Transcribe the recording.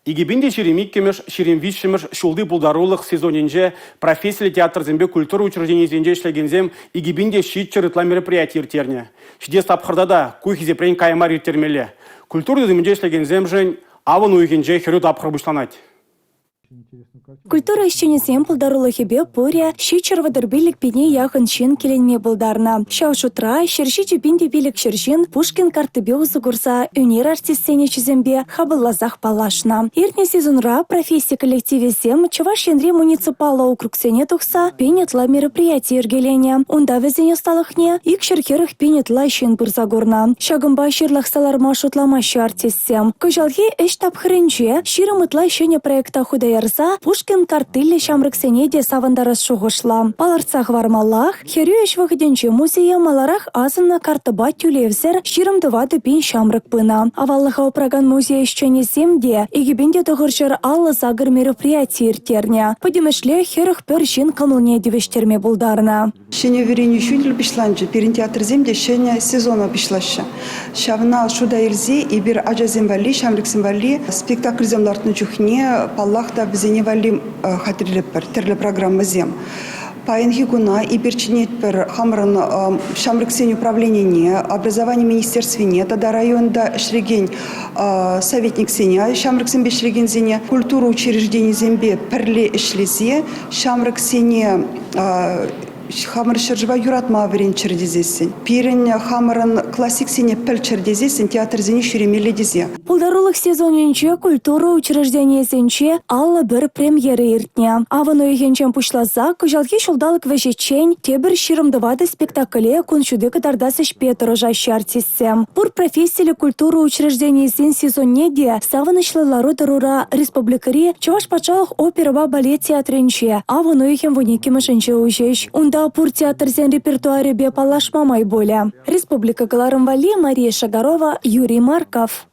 2022-мӗш 23-мӗш ҫулти пултарулӑх сезонӗнче профессиллӗ театрсемпе культура учрежденийӗсенче ӗҫлекенсем 2700 ытла мероприяти ирттернӗ. Ҫитес тапхӑрта та ку хисепрен кая мар ирттермелле. Культура тытӑмӗнче ӗҫлекенсемшӗн авӑн уйӑхӗнче хӗрӳ тапхӑр пуҫланать. Культура ӗҫченӗсен пултарулӑхӗпе пурӗ 735 пине яхӑн ҫын киленме пултарнӑ. Ҫав шутра 107 пин те 500 ҫын Пушкин карттипе усӑ курса ӳнер артистсен ӗҫӗсемпе хапӑлласах паллашнӑ. Иртнӗ сезонра професси коллективӗсем Чӑваш Енри муниципаллӑ округсене тухса пин ытла мероприяти йӗркеленӗ. Унта вӗсен ӑсталӑхне 240 пин ытла ҫын пырса курнӑ. Ҫакӑнпа ҫырлахса ларма шутламаҫҫӗ артистсем. Кӑҫалхи ӗҫ тапхӑрӗнче 20 ытла ҫӗнӗ проекта хута ярса Пушкин карттиллӗ ҫамрӑксене те савӑнтарас шухӑшлӑ. Палӑртса хӑвармаллах, хӗрӳ ӗҫ вӑхӑтӗнче музее маларах асӑннӑ карттӑпа тӳлевсӗр 24 пин ҫамрӑк пынӑ. Аваллӑха упракан музей ӗҫченӗсем те 2958 мероприяти ирттернӗ. Пӗтӗмӗшле 41 ҫын кӑмӑлне тивӗҫтерме пултарнӑ. Ҫӗнӗ вӗренӳ ҫулӗ пуҫланчӗ. Пирӗн театрсем те ҫӗнӗ сезона пуҫлаҫҫӗ. Ҫавна шута илсе эпир ачасем валли, ҫамрӑксем валли спектакльсем лартнӑ чухне, паллах та, вӗсене валли хатӗрлетпӗр тӗрлӗ программӑсем. Паянхи куна эпир чӗнетпӗр хамӑрӑн ҫамрӑксен управленине, образовани министерствине тата районта ӗҫлекен советниксене, ҫамрӑксемпе ӗҫлекенсене культура учрежденийӗсемпе пӗрле ӗҫлесе ҫамрӑксене хамӑр ҫӗршыва юратма вӗренччӗр тесессӗн, пирӗн хамӑрӑн классиксене пӗлччӗр тесессӗн театрсене ҫӳремелле тесе. Пултарулӑх сезонӗнче культура учрежденийӗсенче 51 премьера иртнӗ. Авӑн уйӑхӗнчен пуҫласа кӑҫалхи ҫулталӑк вӗҫӗччен тепӗр 24 спектакле кун ҫути кӑтартас ӗҫпе тӑрӑшаҫҫӗ артистсем. Пур профессиллӗ культура учрежденийӗсен сезонне те савӑнӑҫлӑ лару-тӑрура республикӑри Чӑваш патшалӑх оперӑпа балет театрӗнче авӑн уйӑхӗн 12-мӗшӗнче уҫӗҫ. Унта пур театрсен репертуарӗпе паллашма май пулӗ. Республика кӑларӑм валли Мария Шагарова, Юрий Марков.